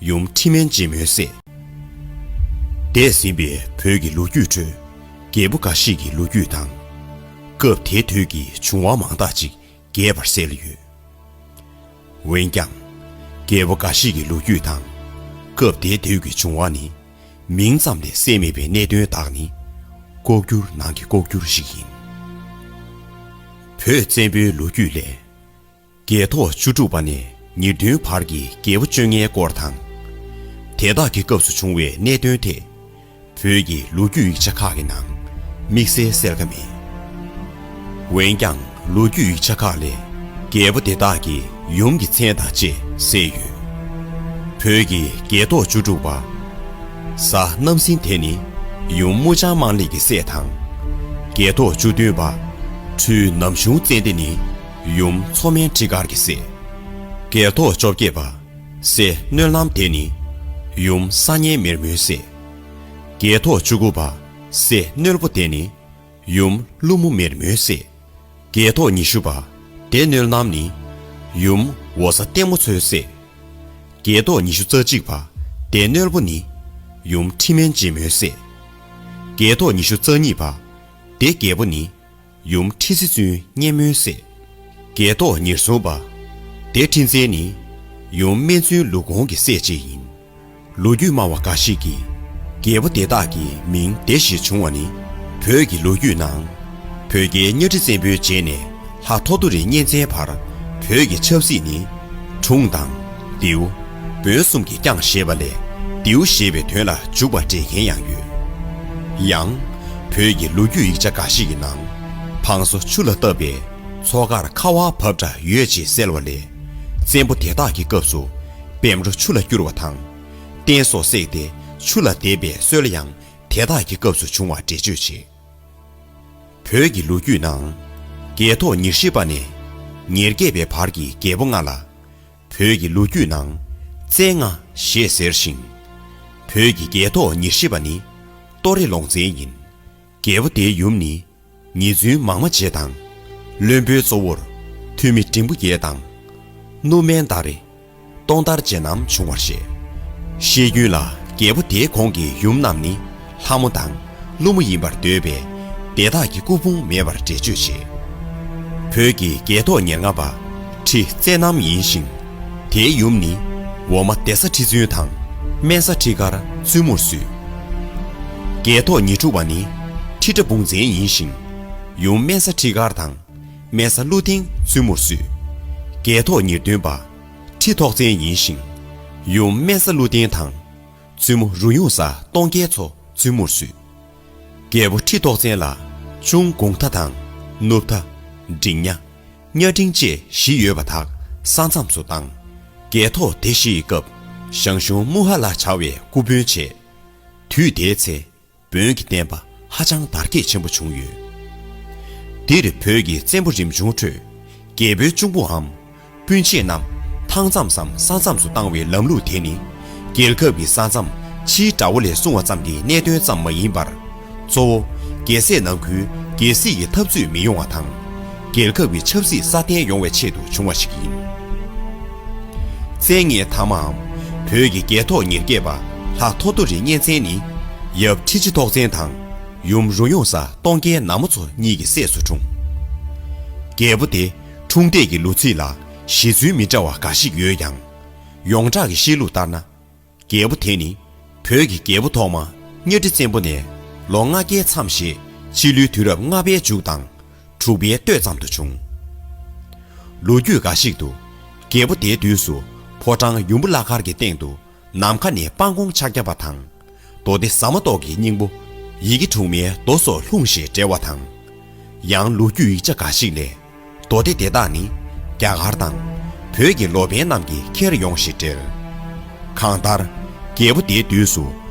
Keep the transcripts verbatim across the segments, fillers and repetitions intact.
ཡུམ་ཁྲི་སྨན་འབྱེད་མོའི་སྲས། འདས་ཟིན་པའི་བོད་ཀྱི་ལོ་རྒྱུས་ཁྲོད། རྒྱལ་པོ་འགའ་ཞིག་གི་ལོ་རྒྱུས་དང་། སྐབས་དེ་དུས་ཀྱི་བྱུང་བ་མང་དག་ཅིག་རྒྱས་པར་གསལ་ཡོད། འོན་ཀྱང་། རྒྱལ་པོ་འགའ་ཞིག་གི་ལོ་རྒྱུས་དང་། སྐབས་དེ་དུས་ཀྱི་བྱུང་བ་ནི། མིང་ཙམ་ལས་གསལ་མེད་པའི་གནད་དོན་དག་ནི། ལྐོག་གྱུར་ནང་གི་ལྐོག་གྱུར་ཞིག་ཡིན། བོད་བཙན་པོའི་ལོ་རྒྱུས་ལས། རྒྱལ་ཐོག་བཅུ་དྲུག་པ་ནས་ཉེར་བདུན་བར་གྱི་རྒྱལ་པོ་བཅོ་ལྔའི་སྐོར་དང་། དེ་དག་གི་སྐབས་སུ་བྱུང་བའི་གནད་དོན་ཐད། བོད་ཀྱི་ལོ་རྒྱུས་ཡིག་ཆ་ཁག་གི་ནང་དམིགས་བསལ་གསལ་ཁ་མེད། འོན་ཀྱང་ལོ་རྒྱུས་ཡིག་ཆ་ཁག་ལས་རྒྱལ་པོ་དེ་དག་གི་ཡུམ་གྱི་མཚན་དང་བཅས་གསལ་ཡོད། བོད་ཀྱི་རྒྱལ་ཐོག་བཅུ་དྲུག་པ། གཟའ་རྣམ་སྲིན་དེ་ནི་ཡུམ་དམུ་བྱང་དམངས་གླིང་གི་སྲས་དང་། རྒྱལ་ཐོག་བཅུ་བདུན་པ། སྤྲུལ་ནམ་གཞུང་ཙན་དན་ནི་ཡུམ་མཚོ་སྨན་ཁྲི་དཀར་གྱི་སྲས། རྒྱལ་ཐོག་བཅོ་བརྒྱད་པ། སྲས་སྣོད་ལམ་དེ་ནི་ཡུམ་ས་གཉན་མེར་མོའི་སྲས། རྒྱལ་ཐོག་བཅུ་དགུ་པ། སྲས་སྣོད་པོ་དེ་ནི་ཡུམ་ཀླུ་མོ་མེར་མོའི་སྲས། རྒྱལ་ཐོག་ཉི་ཤུ་པ། སྡེ་སྣོད་ལམ་ནི་ཡུམ་འོ་ཟ་ལྟད་མོ་མཚོའི་སྲས། རྒྱལ་ཐོག་ཉི་ཤུ་རྩ་གཅིག་པ། སྡེ་སྣོད་པོ་ནི་ཡུམ་ཁྲི་སྨན་འབྱེད་མོའི་སྲས། རྒྱལ་ཐོག་ཉི་ཤུ་རྩ་གཉིས་པ། སྡེ་རྒྱལ་པོ་ནི་ཡུམ་ཁྲི་སྲི་བཙུན་གཉན་མོའི་སྲས། རྒྱལ་ཐོག་ཉེར་གསུམ་པ། སྡེ་ཁྲི་བཙན་ནི་ཡུམ་སྨན་བཙུན་ལུག་གོང་གི་སྲས་བཅས་ཡིན། ལོ་རྒྱུས་སྨྲ་བ་འགའ་ཞིག་གིས་རྒྱལ་པོ་དེ་དག་གི་མིང་སྡེ་ཞེས་བྱུང་བ་ནི། བོད་ཀྱི་ལོ་རྒྱུས་ནང་། བོད་རྒྱལ་གཉའ་ཁྲི་བཙན་པོའི་རྗེས་ནས་ལྷ་ཐོ་ཐོ་རི་གཉན་བཙན་བར་བོད་ཀྱི་ཆབ་སྲིད་ནི། དྲུང་དང་། ལྡེའུ། བོན་གསུམ་གྱིས་བསྐྱངས་ཞེས་པ་ལས་ལྡེའུ་ཞེས་པའི་དོན་ལ་འཇུག་པ་འགྲེལ་མཁན་ཡང་ཡོད། ཡང་། བོད་ཀྱི་ལོ་རྒྱུས་ཡིག་ཆ་འགའ་ཞིག་གི་ནང་། བང་སོ་ཆུ་ལ་བཏབ་པས་མཚོ་ཁར་ཁ་བ་བབས་འདྲ་ཡོད་ཅེས་གསལ་བ་ལས། བཙན་པོ་དེ་དག་གི་སྐབས་སུ་བེམ་རོ་ཆུ་ལ་བསྐྱུར་བ་དང་། སྟན་སོགས་བསྲེགས་ཏེ་ཆུ་ལ་འདེབས་པའི་སྲོལ་ཡང་དེ་དག་གི་སྐབས་སུ་བྱུང་བ་འགྲེལ་བརྗོད་བྱེད། བོད་ཀྱི་ལོ་རྒྱུས་ནང་། རྒྱལ་ཐོག་ཉེར་བཞི་པ་ནས་ཉེར་བརྒྱད་པའི་བར་གྱི་རྒྱལ་པོ་ལྔ་ལ། བོད་ཀྱི་ལོ་རྒྱུས་ནང་བཙན་ལྔ་ཞེས་ཟེར་ཞིང་། བོད་ཀྱི་རྒྱལ་ཐོག་ཉེར་བཞི་པ་ནི་ཏོ་རེ་ལོང་བཙན་ཡིན། རྒྱལ་པོ་དེའི་ཡུམ་ནི་ཉེ་བཙུན་མང་མ་རྗེ་དང་། བློན་པོའི་གཙོ་བོར་ཐུ་མི་འབྲིང་པོ་བརྒྱད་དང་། སྣུབས་སྨན་ཟླ་རེ། སྟོང་དར་རྗེ་རྣམས་བྱུང་བར་བཤད། བཤད་རྒྱུན་ལ་རྒྱལ་པོ་དེའི་གོང་གི་ཡུམ་རྣམས་ནི་ལྷ་མོ་དང་ཀླུ་མོ་ཡིན་པར་འདོད་པས་དེ་དག་གི་སྐུ་ཕུང་མེད་པར་འགྲེལ་བརྗོད་བྱེད། བོད་ཀྱི་རྒྱལ་ཐོག་ཉེར་ལྔ་པ་ཁྲི་བཙན་རྣམ་ཡིན་ཞིང་། དེའི་ཡུམ་ནི་འོ་མ་སྡེ་ས་ཁྲི་བཙུན་དང་སྨན་ས་ཁྲི་དཀར་བཙུན་མོར་བསུས། རྒྱལ་ཐོག་ཉེར་དྲུག་པ་ནི་ཁྲི་ཁྲ་འབུང་བཙན་ཡིན་ཞིང་། ཡུམ་སྨན་ས་ཁྲི་དཀར་དང་སྨན་ས་ཀླུ་ལྡིང་བཙུན་མོར་བསུས། རྒྱལ་ཐོག་ཉེར་བདུན་པ། ཁྲི་ཐོག་བཙན་ཡིན་ཞིང་། ཡུམ་སྨན་ས་ཀླུ་ལྡིང་དང་། བཙུན་མོ་རུ་ཡོང་ས་སྟོང་རྒྱལ་མཚོ་བཙུན་མོར་བསུས། རྒྱལ་པོ་ཁྲི་ཐོག་བཙན་ལ་ཆུང་གུང་ཐ་དང་ནུབ་ཐ། འབྲིང་ཉ། གཉའ་འབྲིང་བཅས་བཞི་ཡོད་པ་དག་ས་མཚམས་སུ་བཏང་། རྒྱལ་ཐོག་སྡེ་བཞི་ཡི་སྐབས་ཞང་ཞུང་མུ་ཧ་ལ་བྱ་བའི་སྐུ་དཔོན་བྱས། དུས་དེའི་ཚེ། བོན་གྱི་བསྟན་པ་ཧ་ཅང་དར་རྒྱས་ཆེན་པོ་བྱུང་ཡོད། འདིར་བོད་ཀྱི་བཙན་པོ་རིམ་བྱུང་ཁྲོད་རྒྱལ་པོའི་གཅུང་པོའམ་སྤུན་མཆེད་རྣམས་ཐང་མཚམས་སམ་ས་མཚམས་སུ་བཏང་བའི་ལམ་ལུགས་དེ་ནི་རྒྱལ་ཁབ་ཀྱི་ས་མཚམས་ཕྱིའི་དགྲ་བོ་ལས་སྲུང་བ་ཙམ་གྱི་གནད་དོན་ཙམ་མ་ཡིན་པར། གཙོ་བོ་རྒྱལ་སྲས་ནང་ཁུལ་རྒྱལ་སྲིད་ཀྱི་འཐབ་རྩོད་མི་ཡོང་བ་དང་། རྒྱལ་ཁབ་ཀྱི་ཆབ་སྲིད་སྲ་བརྟན་ཡོང་བའི་ཆེད་དུ་བྱུང་བ་ཞིག་ཡིན། བཙན་ལྔའི་ཐ་མའམ་བོད་ཀྱི་རྒྱལ་ཐོག་ཉེར་བརྒྱད་པ་ལྷ་ཐོ་ཐོ་རི་གཉན་བཙན་ནི་ཡབ་ཁྲི་ཆེན་ཐོག་བཙན་དང་ཡུམ་རུ་ཡོང་ས་སྟོང་རྒྱལ་ན་མོ་མཚོ་གཉིས་ཀྱི་སྲས་སུ་འཁྲུངས། རྒྱལ་པོ་དེ་འཁྲུངས་འདས་ཀྱི་ལོ་ཚིགས་ལ་བཞེད་ཚུལ་མི་འདྲ་བ་འགའ་ཞིག་ཡོད་ཀྱང་། ཡོངས་གྲགས་ཀྱི་བཤད་ལུགས་ལྟར་ན། རྒྱལ་པོ་དེ་ནི་བོད་ཀྱི་རྒྱལ་པོ་ཐོག་མ་གཉའ་ཁྲི་བཙན་པོ་ནས་ལོ་ལྔ་བརྒྱའི་མཚམས་ཞེས་ཕྱི་ལོའི་དུས་རབས་ལྔ་པའི་མཇུག་དང་དྲུག་པའི་སྟོད་ཙམ་དུ་བྱུང་། ལོ་རྒྱུས་འགའ་ཞིག་ཏུ། རྒྱལ་པོ་དེའི་དུས་སུ་ཕོ་བྲང་ཡུམ་བུ་བླ་མཁར་གྱི་སྟེང་དུ་ནམ་མཁའ་ནས་སྤང་གོང་ཕྱག་བརྒྱབ་པ་དང་། མདོ་སྡེ་ཟ་མ་ཏོག་གི་སྙིང་པོ་ཡི་གེ་དྲུག་མའི་མདོ་སོགས་ལྷུང་ཞེས་འགྲེལ་བ་དང་། ཡང་ལོ་རྒྱུས་ཡིག་ཆ་འགའ་ཞིག་ལས། མདོ་སྡེ་དེ་དག་ནི་རྒྱ་གར་དང་བོད་ཀྱི་ལོ་པཎ་རྣམས་ཀྱིས་ཁྱེར་ཡོང་ཞེས་འགྲེལ། གང་ལྟར། རྒྱལ་པོ་དེའི་དུས་སུ་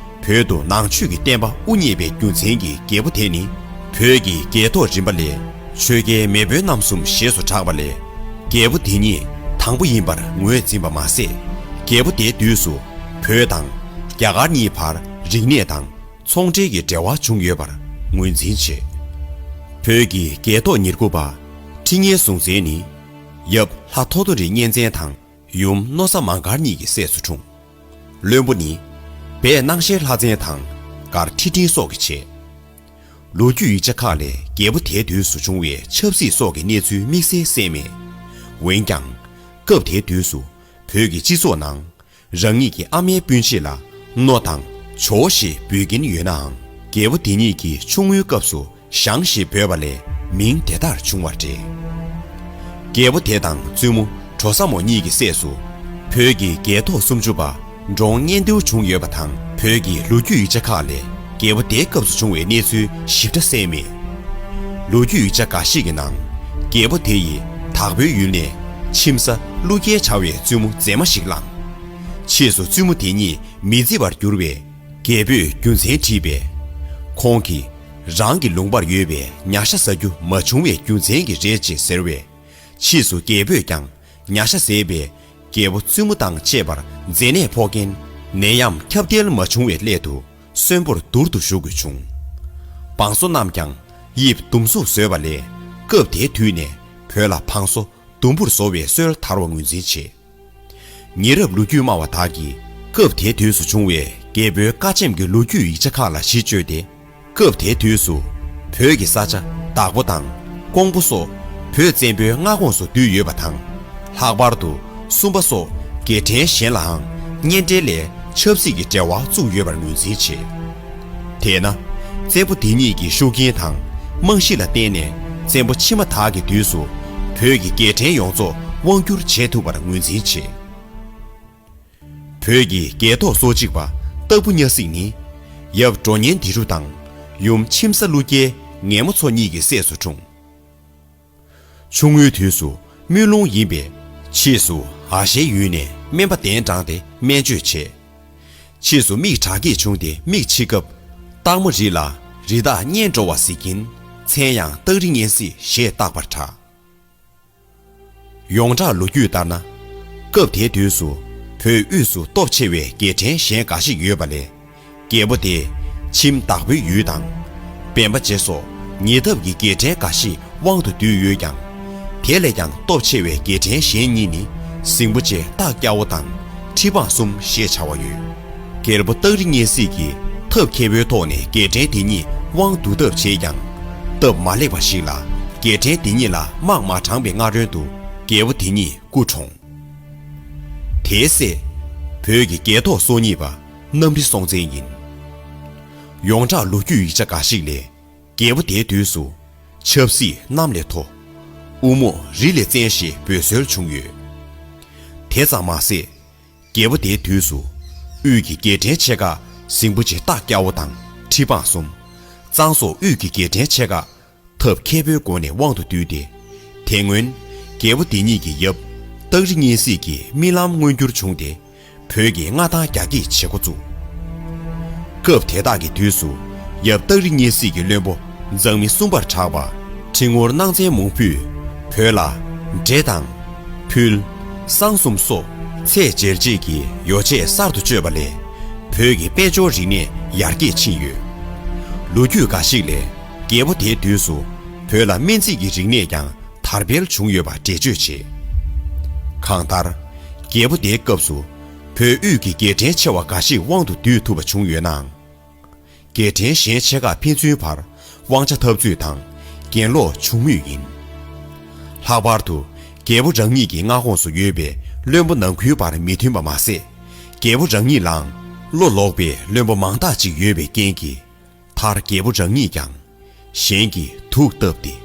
བོད་དུ་ནང་ཆོས་ཀྱི་བསྟན་པ་དབུ་བརྙེས་པའི་རྒྱུ་མཚན་གྱིས་རྒྱལ་པོ་དེ་ནི་བོད་ཀྱི་རྒྱལ་ཐོག་རིམ་པ་ལས་ཆོས་རྒྱལ་མེས་དབོན་རྣམ་གསུམ་ཞེས་སུ་གྲགས་པ་ལས། རྒྱལ་པོ་དེ་ཉིད་དང་པོ་ཡིན་པར་ངོས་འཛིན་པ་མ་ཟད། རྒྱལ་པོ་དེའི་དུས་སུ་བོད་དང་རྒྱ་གར་གཉིས་བར་རིག་གནས་དང་། ཚོང་འབྲེལ་གྱི་འབྲེལ་བ་བྱུང་ཡོད་པར་ངོས་འཛིན་བྱེད། བོད་ཀྱི་རྒྱལ་ཐོག་ཉེར་དགུ་པ་ཁྲི་གཉན་ཟུང་བཙན་ནི་ཡབ་ལྷ་ཐོ་ཐོ་རི་གཉན་བཙན་དང་ཡུམ་མནོ་བཟའ་མང་དཀར་གཉིས་ཀྱི་སྲས་སུ་འཁྲུངས། བློན་པོ་ནི་སྦས་སྣང་ཤར་ལྷ་བཙན་དང་མགར་ཁྲི་འབྲིང་སོགས་ཀྱིས་བྱས། ལོ་རྒྱུས་ཡིག་ཆ་ཁག་ལས་རྒྱལ་པོ་དེའི་དུས་སུ་བྱུང་བའི་ཆབ་སྲིད་སོགས་ཀྱི་གནས་ཚུལ་དམིགས་བསལ་གསལ་མེད། འོན་ཀྱང་། སྐབས་དེའི་དུས་སུ་བོད་ཀྱི་སྤྱི་ཚོགས་ནང་རང་ཉིད་ཀྱི་ཨ་མའི་སྤུན་མཆེད་ལ་རྣོ་དང་ཇོ་བོ་ཞེས་འབོད་ཀྱིན་ཡོད་ནའང་། རྒྱལ་པོ་དེ་ཉིད་ཀྱི་ཆུང་ངུའི་སྐབས་སུ་ཞང་ཞེས་འབོད་པ་ལས་མིང་དེ་ལྟར་བྱུང་བ་རེད། རྒྱལ་པོ་དེ་དང་བཙུན་མོ་གྲོ་ས་མོ་གཉིས་ཀྱི་སྲས་སུ་བོད་ཀྱི་རྒྱལ་ཐོག་སུམ་ཅུ་པ་འབྲོང་གཉན་སྟེའུ་བྱུང་ཡོད་པ་དང་། བོད་ཀྱི་ལོ་རྒྱུས་ཡིག་ཆ་ཁག་ལས་རྒྱལ་པོ་དེའི་སྐབས་སུ་བྱུང་བའི་གནས་ཚུལ་ཞིབ་ཕྲ་གསལ་མེད། ལོ་རྒྱུས་ཡིག་ཆ་འགའ་ཞིག་གི་ནང་རྒྱལ་པོ་དེ་ཡི་བདག་པོའི་ཡུལ་ནས་མཆིམས་བཟའ་ཀླུ་རྒྱལ་བྱ་བའི་བཙུན་མོ་མཛེས་མ་ཞིག་བླངས། ཕྱིས་སུ་བཙུན་མོ་དེ་ཉིད་མི་བརྩི་བར་གྱུར་བས། རྒྱལ་པོས་རྒྱུ་མཚན་དྲིས་པས། ཁོང་གིས་རང་གི་ལུང་པར་ཡོད་པའི་ཉ་ཤ་ཟ་རྒྱུ་མ་བྱུང་བའི་རྒྱུ་མཚན་གྱིས་རེད་ཅེས་ཟེར་བས། ཕྱིས་སུ་རྒྱལ་པོས་ཀྱང་ཉ་ཤ་ཟས་པས་རྒྱལ་པོ་བཙུན་མོ་དང་བཅས་པར་མཛེ་ནད་ཕོག་རྐྱེན་ནད་ཡམས་ཁྱབ་གདལ་མ་བྱུང་བའི་སླད་དུ་གསོན་པོར་བསྡུར་དུ་གཞུག་དགོས་བྱུང་། བང་སོ་རྣམས་ཀྱང་དབྱིབས་ཟླུམ་གཟུགས་བཟོས་པ་ལས་སྐབས་དེའི་དུས་ནས་བོད་ལ་བང་སོ་ཟླུམ་པོར་བཟོ་བའི་སྲོལ་དར་བ་ངོས་འཛིན་བྱེད། ཉེ་རབས་ལོ་རྒྱུས་སྨྲ་བ་དག་གིས་སྐབས་དེའི་དུས་སུ་བྱུང་བའི་རྒྱལ་པོའི་བཀའ་ཆེམས་ཀྱི་ལོ་རྒྱུས་ཡིག་ཆ་ཁག་ལ་གཞི་བཅོལ་ཏེ། སྐབས་དེའི་དུས་སུ་བོད་ཀྱི་ས་ཆ་དྭགས་པོ་དང་ཀོང་པོ་སོགས་བོད་བཙན་པོའི་མངའ་ཁོངས་སུ་བསྡུས་ཡོད་པ་དང་། ལྷག་པར་དུ་སུམ་པ་སོགས་རྒྱལ་ཕྲན་གཞན་ལའང་གཉེན་འབྲེལ་ལས་ཆབ་སྲིད་ཀྱི་འབྲེལ་བ་བཙུགས་ཡོད་པར་ངོས་འཛིན་བྱེད། དེས་ན། བཙན་པོ་དེ་ཉིད་ཀྱི་ཤུགས་རྐྱེན་དང་རྨང་གཞི་ལ་བརྟེན་ནས་བཙན་པོ་ཕྱི་མ་དག་གི་དུས་སུ་བོད་ཀྱི་རྒྱལ་ཕྲན་ཡོངས་རྫོགས་དབང་བསྒྱུར་བྱེད་ཐུབ་པར་ངོས་འཛིན་བྱེད། བོད་ཀྱི་རྒྱལ་ཐོག་སོ་གཅིག་པ་སྟག་ཕུ་གཉའ་གཟིག་ནི་ཡབ་འབྲོང་གཉན་ལྡེ་རུ་དང་ཡུམ་མཆིམས་བཟའ་ཀླུ་རྒྱལ་ངན་མོ་མཚོ་གཉིས་ཀྱི་སྲས་སུ་འཁྲུངས། ཆུང་ངུའི་དུས་སུ་དམུས་ལུང་ཡིན་པས། ཕྱིས་སུ་ཨ་ཞེའི་ཡུལ་ནས་སྨན་པ་གདན་དྲངས་ཏེ་སྨན་བཅོས་བྱས། ཕྱིས་སུ་མིག་དྲག་སྐྱེད་བྱུང་སྟེ་མིག་ཕྱེ་སྐབས། སྟག་མོ་རི་ལ་རི་དྭགས་གཉན་འགྲོ་བ་གཟིགས་ཀྱིན་མཚན་ཡང་སྟག་རི་གཉན་གཟིག་ཞེས་བཏགས་པར་གྲགས། ཡོངས་གྲགས་ལོ་རྒྱུས་ལྟར་ན། སྐབས་དེའི་དུས་སུ་བོད་དབུས་སུ་སྟོབས་ཆེ་བའི་རྒྱལ་ཕྲན་གཞན་འགའ་ཞིག་ཡོད་པ་ལས། རྒྱལ་པོ་དེས་མཆིམས་དྭགས་པོའི་ཡུལ་དང་། སྦན་པ་རྗེ་སོགས་ཉེ་འདབས་ཀྱི་རྒྱལ་ཕྲན་འགའ་ཞིག་དབང་དུ་བསྡུས་ཡོད་ཀྱང་། དེ་ལས་ཀྱང་སྟོབས་ཆེ་བའི་རྒྱལ་ཕྲན་གཞན་གཉིས་ནི་ཟིང་པོ་ཆེ་སྟག་སྐྱ་བོ་དང་ཁྲི་འཕང་གསུམ་ཞེས་བྱ་བ་ཡོད། རྒྱལ་པོ་སྟག་རི་གཉན་གཟིག་གིས་ཐབས་མཁས་པོའི་ཐོག་ནས་རྒྱལ་ཕྲན་དེ་གཉིས་དབང་བསྡུ་ཐབས་བྱས་ཀྱང་། སྟབས་མ་ལེགས་པ་ཞིག་ལ་རྒྱལ་ཕྲན་དེ་གཉིས་ལ་དམག་མ་དྲངས་པའི་སྔ་རོལ་དུ་རྒྱལ་པོ་དེ་གཉིས་སྐུ་གྲོངས། དེའི་སྲས་བོད་ཀྱི་རྒྱལ་ཐོག་སོ་གཉིས་པ་གནམ་རི་སྲོང་བཙན་ཡིན། ཡོངས་གྲགས་ལོ་རྒྱུས་ཡིག་ཆ་འགའ་ཞིག་ལས། རྒྱལ་པོ་དེའི་དུས་སུ་ཆབ་སྲིད་གནམ་ལས་མཐོ། དབུ་རྨོག་རི་ལས་བཙན་ཞེས་འབོད་སྲོལ་བྱུང་ཡོད། དེ་ཙམ་མ་ཟད། རྒྱལ་པོ་དེའི་དུས་སུ་དབུས་ཀྱི་རྒྱལ་ཕྲན་ཆེ་ཁག་ཟིང་པོ་ཆེ་སྟག་སྐྱ་བོ་དང་ཁྲི་འཕང་གསུམ། གཙང་སོགས་དབུས་ཀྱི་རྒྱལ་ཕྲན་ཆེ་ཁག་ཐབས་མཁས་པོའི་སྒོ་ནས་དབང་དུ་བསྡུས་ཏེ། དེ་སྔོན་རྒྱལ་པོ་དེ་ཉིད་ཀྱི་ཡབ་སྟག་རི་གཉན་གཟིག་གི་རྨི་ལམ་མངོན་འགྱུར་བྱུང་སྟེ། བོད་ཀྱི་མངའ་ཐང་རྒྱ་སྐྱེད་བྱེད་འགོ་བཙུགས། སྐབས་དེ་དག་གི་དུས་སུ་ཡབ་སྟག་རི་གཉན་གཟིག་གི་བློན་པོ་མཛངས་མི་གསུམ་པར་གྲགས་པ་ཁྲི་ངོར་སྣང་བཙན་མང་པོས་བོད་ལ་འབྲས་དང་། ཕུལ། བསང་གསུམ་སོགས་ཚེས་འཇལ་བྱེད་ཀྱི་ཡོ་བྱད་གསར་དུ་བཅོས་པ་ལས་བོད་ཀྱི་དཔལ་འབྱོར་རིག་གནས་ཡར་རྒྱས་ཕྱིན་ཡོད། ལོ་རྒྱུས་འགའ་ཞིག་ལས་རྒྱལ་པོ་དེའི་དུས་སུ་བོད་ལ་སྨན་རྩིས་ཀྱི་རིག་གནས་ཀྱང་དར་འཕེལ་བྱུང་ཡོད་པ་འགྲེལ་བརྗོད་བྱེད། གང་ལྟར། རྒྱལ་པོ་དེའི་སྐབས་སུ་བོད་དབུས་ཀྱི་རྒྱལ་ཕྲན་ཆེ་བ་འགའ་ཞིག་དབང་དུ་བསྡུས་ཐུབ་པ་བྱུང་ཡོད་ནའང་། རྒྱལ་ཕྲན་གཞན་ཆེ་ཁག་ཕན་ཚུན་བར་དབང་ཆ་འཐབ་རྩོད་དང་གྱེན་ལོག་བྱུང་མུས་ཡིན། ལྷག་པར་དུ་རྒྱལ་པོ་རང་ཉིད་ཀྱི་མངའ་ཁོངས་སུ་ཡོད་པའི་བློན་པོ་ནང་ཁུལ་བར་མི་མཐུན་པ་མ་ཟད། རྒྱལ་པོ་རང་ཉིད་ལའང་བློ་ལོག་པའི་བློན་པོ་མང་དག་ཅིག་ཡོད་པའི་རྐྱེན་གྱིས། མཐར་རྒྱལ་པོ་རང་ཉིད་ཀྱང་གཞན་གྱི་དུག་བཏབ་སྟེ་